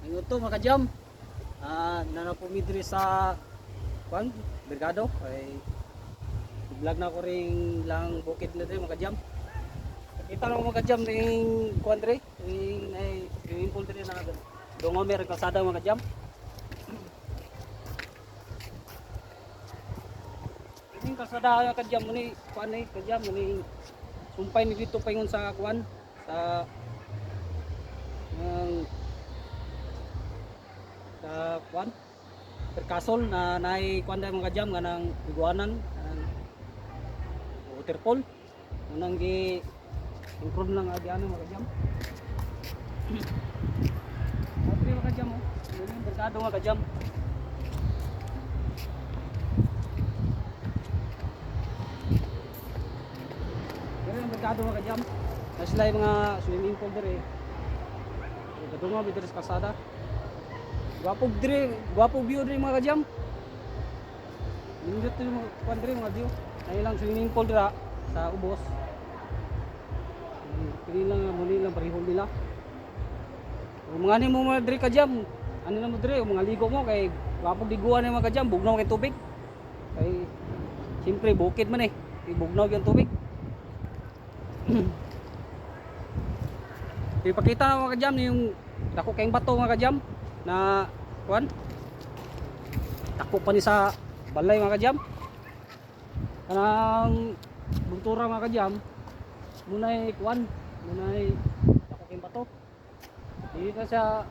Ingon to, mga kajam. Nana po mi diri sa kwan, Brigado. Ay vlog na ko ring lang bukid na diri, mga kajam. Kita na mga kajam ring kwan diri, ring ay swimming pool diri na dungo may kalsada, mga kajam. Ining kalsada, mga kajam, ni kwan ni kajam ni sumpay ni dito paingon sa kwan sa ng sa kwan Percasol na nay kwan dahil, mga kajam, nga nang iguanan ng waterfall unang gi improve lang agi ano, mga kajam. Atri, mga kajam, oh. Yun yung merkado, mga kajam. Pero yung merkado, mga kajam, na sila yung mga swimming pool dere. Kadungo mi diri sa kalsada. Gwapo dire, gwapo view dire, mga kajam. Nindot yung mga kwan dire, mga view. Na ilang swimming pool dira sa ubos. Kini lang muni lang parihol nila. Kung mga ni mo mga dire kajam, ano na mo dire, mga ligo mo kay gwapo liguan ni mga kajam, bugnaw kay tubig. Kay siyempre bukid man eh, kay bugnaw yung tubig. Ipakita na, mga kajam, yung dako kayong bato, mga kajam, na kuan. Dako pa ni sa balay, mga kajam. Kanang buntura, mga kajam, munay kuan, munay dako kayong bato. Dili na siya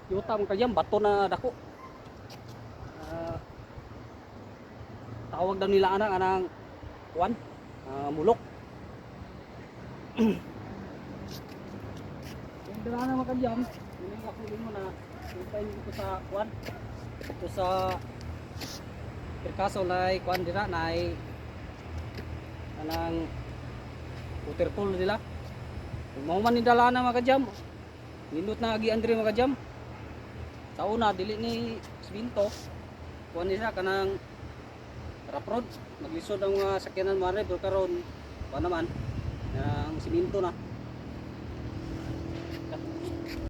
yuta, mga kajam, bato na dako. Ah, tawag daw nila anang anang kuan, mulok. Yung dala na, mga kajam, yun yung ako mo na sumpahin dito sa kuan. Dito sa Percaso na kuan dira na ay anang waterfall nila. Kung mao man ni dala na, mga kajam, nindot na agi andre, mga kajam. Sa una dili ni siminto. Kuan ni siya kanang rough road. Maglisod ang mga sakyanan mare, pero karon kuan naman ng siminto na.